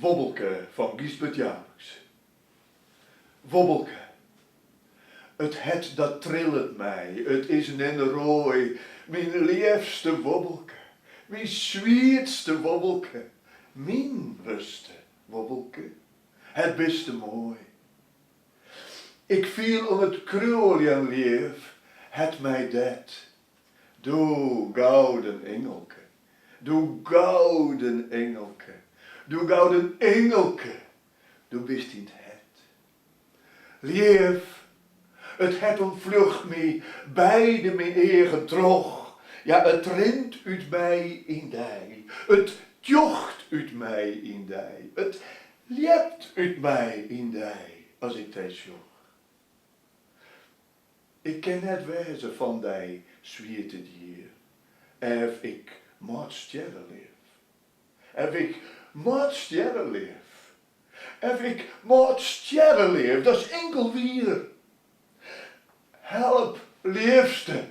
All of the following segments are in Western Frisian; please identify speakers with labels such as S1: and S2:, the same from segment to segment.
S1: Wobbelke fan Gysbert Japicx. Wobbelke, it hert dat trillet my, it is in roai, myn leafste Wobbelke, myn swietste Wobbelke, myn wurste Wobbelke, het biste moai. Ik fiel oan it krioeljen leaf, het my det. Doe gouden ingelke, doe gouden ingelke, doe gouden ingelke, doe bist yn 't hert. Leaf, it hert ûntfljocht my beide myn eagen troch, ja it rint út my yn dy, it tjocht út my yn dy, it ljept út my yn dy as ik dy sjoch. Ik kin net wêze fan dy swiete dier, ef ik moat stjerre leaf. Ef ik moat stjerre leaf. Ef ik moat stjerre leaf, dat is inkel wier. Help, leafste,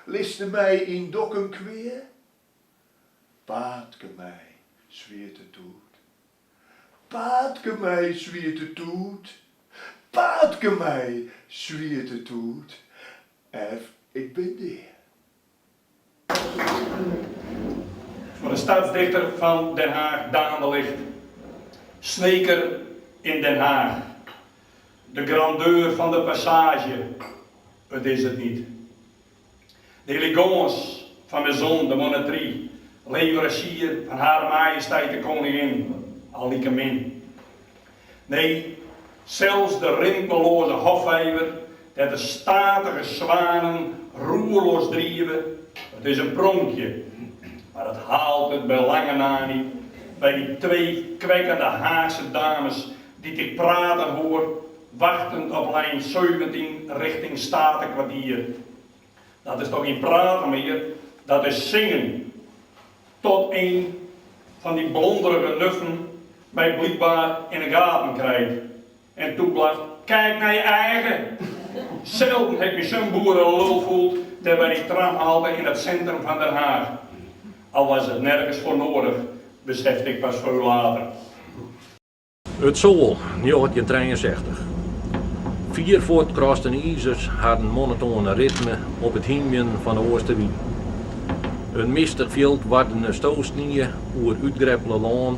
S1: litste my yn Dokkum kwea? Paatke my, swiete toet. Paatke my, swiete toet. Paatke my, swiete toet. Ef ik bin dea.
S2: Foar de stadsdichter fan Den Haag Daan de Ligt. Sneker in Den Haag. De grandeur van de passage, it is it niet. De elegâns fan Maison de Monetry, leveransier fan Hare Majesteit de Koningin, al like min. Nee, sels de rimpelloaze hofvijver dêr't de statige swanen roerloas drive, it is in pronkje, mar it haalt it by lange na niet by dy twee kwekkende Haagse dames dy't ik praten hoor, wachtend op lijn 17 richting Statenkwartier. Dat is toch gjin praten mear, dat is singen. Tot een fan dy blonderige nuffen my blykber yn 'e gaten krijt en toeblaft, Kijk naar je eigen! Selden ha ik my sa'n boerelul field dêr by dy tramhalte yn it sintrum fan Den Haag. Al was it nergens foar noadich, besefte ik pas veel later.
S3: It Soal, 1963. Fier fuort krasten izers harren monotoane ritme op it hymjen fan de oastewyn. In mistich fjild wardene stosnie oer útgreppele lân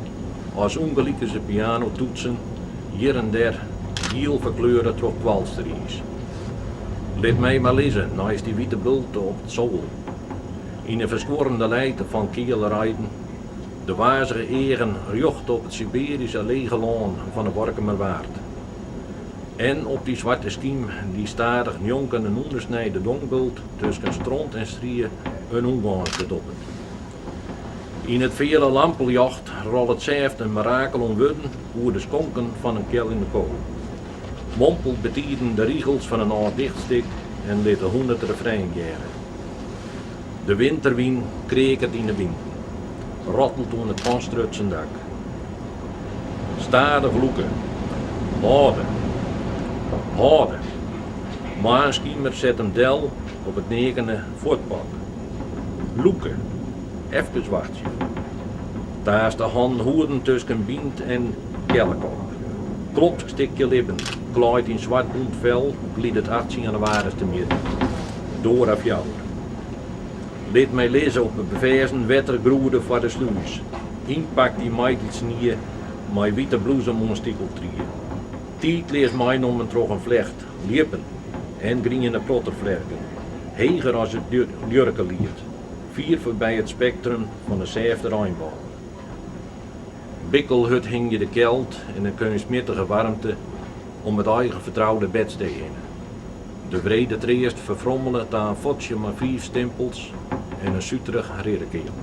S3: as ûngelikense pianotoetsen hjir en dêr giel ferkleure troch koalsteriis. Lit my mar lizze neist dy wite bulte op it soal, yn 'e ferskuorrende lijte fan keale reiden. De wazige eagen rjochte op it Sibearyske lege lân fan 'e Workumerwaard. En op dy swarte skym dy't stadich njonken in ûndersnijde dongbult tusken stront en strie in ûngâns bedoppet. Yn it feale lampeljocht rôlet sêft in mirakel oan wurden oer de skonken fan in kealjende ko. Mompelt betiden de rigels fan in âld dichtstik en lit de hûn it refrein hearre. De winterwyn kreaket yn 'e wynten, rattelt oan it panstrutsen dak. Stadich lûke. Hâlde. Hâlde. Moarnskimer set him del op it neakene fuotpad. Lûke. Efkes wachtsje. Taast de hannen hoeden tusken bynt en keallekop. Klopsk stikje libben, klaaid yn swart bûnt fel, glidet 18 jannewaris temjitte. Dora fjouwer. Lit my lizze op 'e beferzen wettergroede foar de slûs, ynpakt yn maitydssnie mei wite bloesem oan stikeltrie. Tiidleas meinommen troch in flecht ljippen en griene protterflerken, heger as it ljurkeliet, fier foarby it spektrum fan 'e sêfte reinbôge. Bikkelhurd hingje de kjeld en de keunstmjittige waarmte om it eigen fertroude bedstee hinne. De wrede treast ferfrommele ta in fotsje mei fiif stimpels en in suterich ridderkeal.